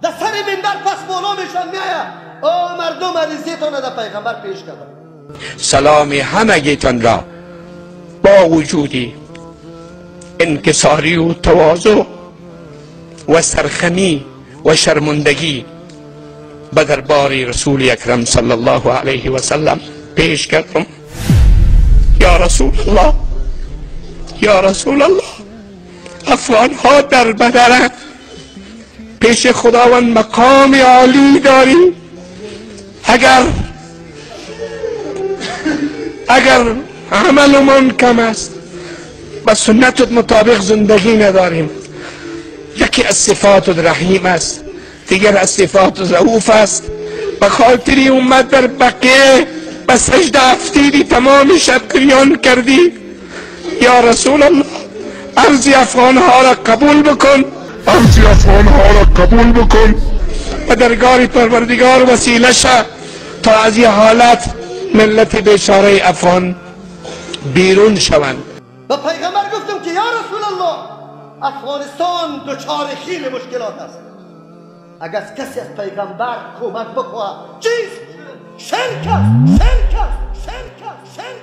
در سر منبر پس بالا میشن میآید او مردم عریضیتان در پیغمبر پیش کردن. سلام همگیتان را با وجودی انکساری و تواضع و سرخمی و شرمندگی به دربار رسول اکرم صلی الله علیه و سلم پیش کردم. یا رسول الله، یا رسول الله، افغان ها در بدرند، پیش خداوند مقام عالی داری. اگر عملمان کم است، با سنت مطابق زندگی نداریم. یکی از صفات رحیم است، دیگر از صفات رؤوف است. به خاطری اومد در بقیه به سجده افتیدی، تمام شب گریان کردی. یا رسول الله، عرض افغان ها را قبول بکن، عرض افغان ها را قبول بکن و درگاه پروردگار وسیله شه تا از این حالت ملت بیچاره افغان بیرون شوند. به پیغمبر گفتم که یا رسول الله، افغانستان دچار خیلی مشکلات است. اگر کسی از پیغمبر کمک بخواهد، چیز شرک است، شرک است، شرک است، شرک.